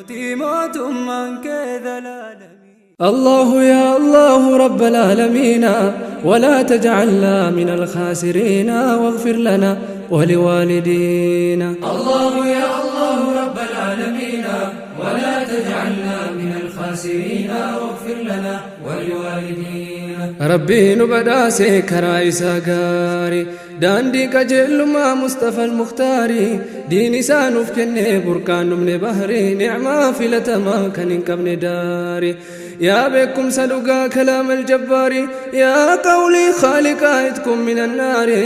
Mootii mootummaan kee zalaalamii. الله يا الله رب العالمين، ولا تجعلنا من الخاسرين، واغفر لنا ولوالدينا. الله يا الله رب العالمين، ولا تجعلنا من الخاسرين، واغفر لنا ولوالدينا. ربي نبداسي كرايسا غاري daandii qajeelummaa Mustafa al-Mukhtaari, diin isaa nuuf kennee burqaan dhumne bahrii, nicmaa filatamaa kan hin qabne daari. Yaa beekumsa dhugaa kalaam al-jabbaari, yaa qawlii khaaliqaa itkum min annaari,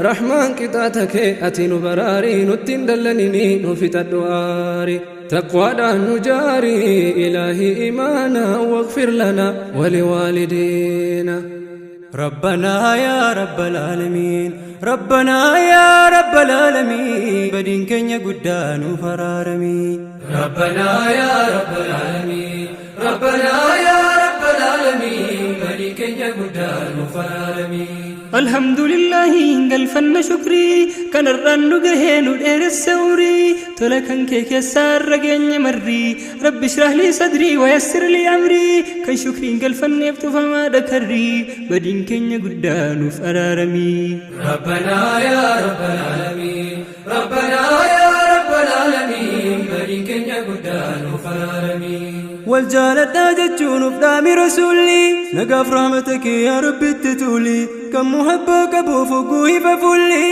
rahmaan qixaata kee ati nu baraari, nutti hin dallanini nu fixadhu aari. تقوى نجاري إلهي إيمانا، واغفر لنا ولوالدينا. ربنا يا رب العالمين، ربنا يا رب العالمين، بدين كenya guddaa nuuf araarami. ربنا يا رب العالمين، ربنا يا رب العالمين، بدين keenya guddaa nuuf araarami. Alhamdulillahi galfanna shukrii, kanarraan nu gahee nu dheeresse umrii, tola kan kee keessaa irra geenye marrii. Rabbi shrah lii sadrii wayassir lii amrii, kan shukriin galfanneef tufamaa dhakarrii, badiin keenya guddaa nuuf araaramii. ربنا يا رب العالمين، ربنا يا رب العالمين، بدين keenya guddaa nuuf araarami. Wal jaaladhaa jechuun uf dhaami rasuulli, nagaaf rahmata kee yaa rabbitti tuuli, kan muhabbaa qabuuf hogguu ifa fuulli,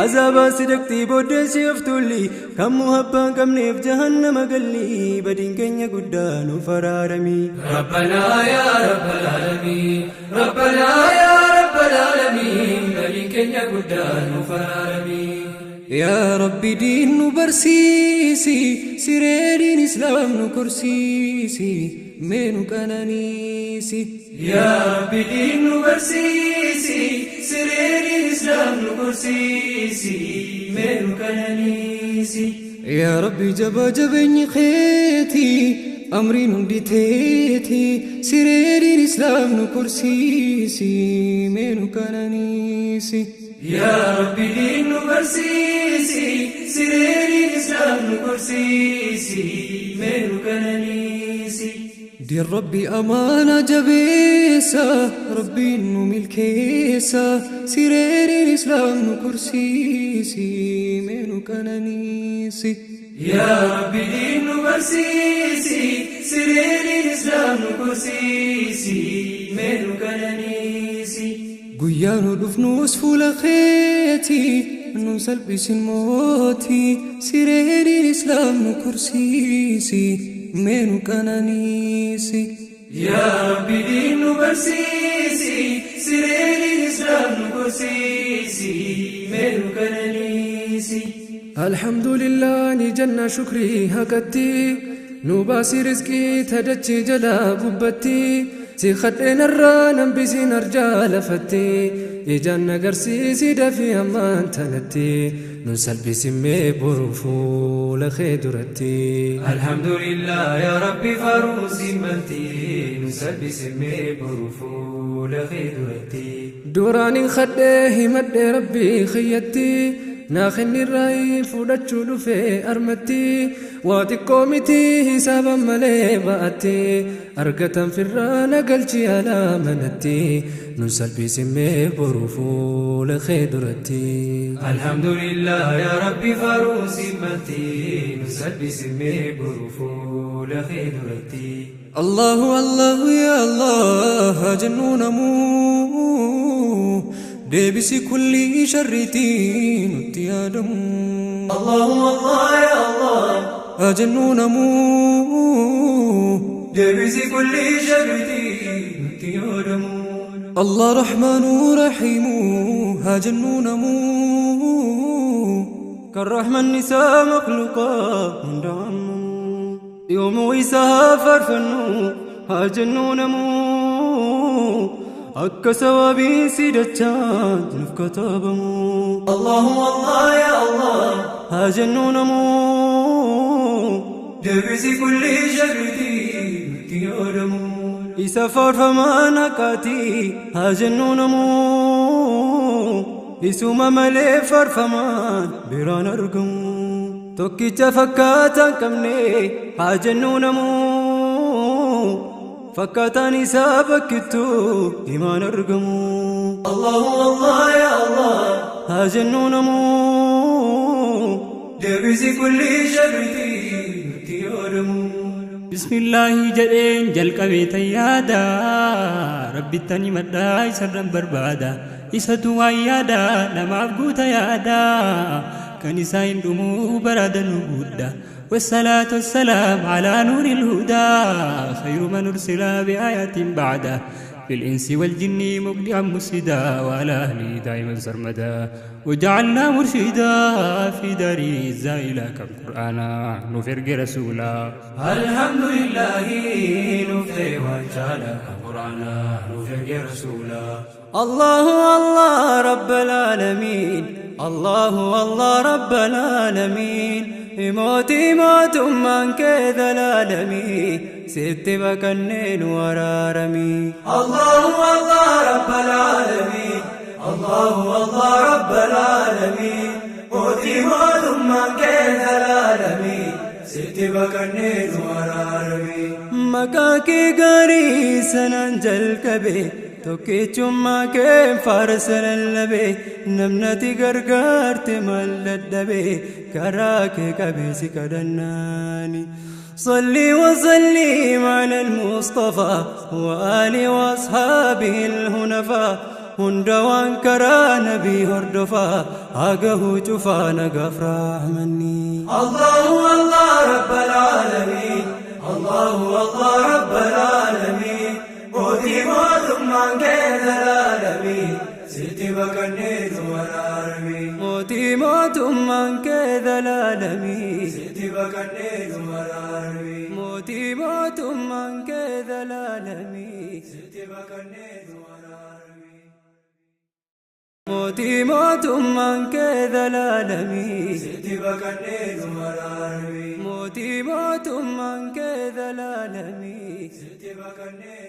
azaabaa si dhaqxii booddee si of tuulli, kan muhabbaa hin qabneef jahannama galli, badiin keenya guddaa nuuf araarami. ربنا يا رب العالمين، ربنا يا رب العالمين، badiin keenya guddaa nuuf araarami. يا ربي diin nu barsiisi, siree diin islaam nu korsiisi, mee nu qananiisi. يا ربي diin nu barsiisi, siree diin islaam nu korsiisi, mee nu qananiisi. يا ربي jabaa jabeenyi keeti, amriin hundi teeti, siree diin islaam nu korsiisi, mee nu qananiisi. يا ربي diin nu barsiisi, siree diin islaam nu korsiisi, mee nu qananiisi. Diin rabbi amaana jabeessa, rabbiin nu milkeessa, siree diin islaam nu korsiisi, mee nu qananiisi. يا ربي diin nu barsiisi, siree diin islaam nu korsiisi, mee nu qananiisi. Guyyaa nu dhufnus fuula keeti nu salphisin mootii, siree diin islaam nu korsiisi, mee nu qananiisi. يا ربي diin nu barsiisi, siree diin islaam nu korsiisi, mee nu qananiisi. الحمد لله ni jenna shukrii haqatti, nu baasi rizqii tadachi jala gubbatti, si khadheen irraa nambisiin arjaa lafatti, ijaan agarsiisi dafii ammaan tanatti, nun salphisimmee boru fuula kee duratti. الحمد لله يا ربي فاروسي ملتي، نسبس boru fuula kee duratti. Duraanin khadhee himadhee rabbii kiyyatti, naa kenni raayii fudhachuu dhufee armatti, waa xiqqoo miti hisaaban malee ba'atti, argatan firraa na galchi alaa manatti, nun salphisimmee boru fuula kee duratti. الحمد لله يا ربي فاروسي ملتي، نسبس boru fuula kee duratti. الله الله يا الله jennu namuu, deebisi kulli sharriitii nutti yaadamu. الله الله يا الله jennu namuu, deebisi kulli sharriitii nutti yaadamu. الله رحمن رحيم haa jennu namuu, kan rahmanni isaa makhluuqaa hunda ammamu, yoomuu isaa faarfannu haa jennu namuu, akka sawabii si dachaan nuuf katabamu. الله الله يا الله haa jennu namuu, deebisi kulli sharriitii nutti yaadamu. Isa faarfamaan haqaatii haa jennu namuu, isuma malee faarfamaan biraan argamu. Tokkicha fakkaataan qabne haa jennu namuu fakkaataan isaa bakkittuu himaan argamu. Allahu Allah ya Allah haa jennu namuu deebisi kulli sharritii nutti yoodamuu. Bismillaahi jedheen jalqabee tayyaada Rabbittani maddaa isarran barbaada isatu waan yaada namaaf guuta yaada kan isaa hin dhumuu baraada nu gudda والصلاة والسلام على نور الهدى خير من أرسل بآيات بعده في الإنس والجن مقنعا مسدا وعلى أهله دائما سرمدا وجعلنا مرشدا في داري الزائلة كم قرآنا نفرق رسولا. الحمد لله نفرق وجعل قرآنا نفرق رسولا. الله الله رب العالمين الله الله رب العالمين موتي موت من كذا العالمين ست بكنين ورارمي. الله الله رب العالمين الله الله رب العالمين موتي موت من كذا العالمين ست بكنين ورارمي. مكاكي غاري سننجل كبي tokkichummaa kee faarsa lallabe namnati gargaarte maal dadhabe karaa kee qabeesi kadhannaani. صلي وسلم على المصطفى وآله وأصحابه الهنفاء هندوان كرا نبي هردفا أجه شفا نغفر رحمني. الله الله رب العالمين الله الله رب العالمين موتي mootummaan kee zalaalamii sitti baqannee waraaramii. Mootii mootummaan kee zalaalamii sitti baqannee waraaramii. Mootii mootummaan kee zalaalamii sitti baqannee waraaramii. Mootii mootummaan kee zalaalamii sitti baqannee waraaramii. Mootii mootummaan kee zalaalamii sitti baqannee.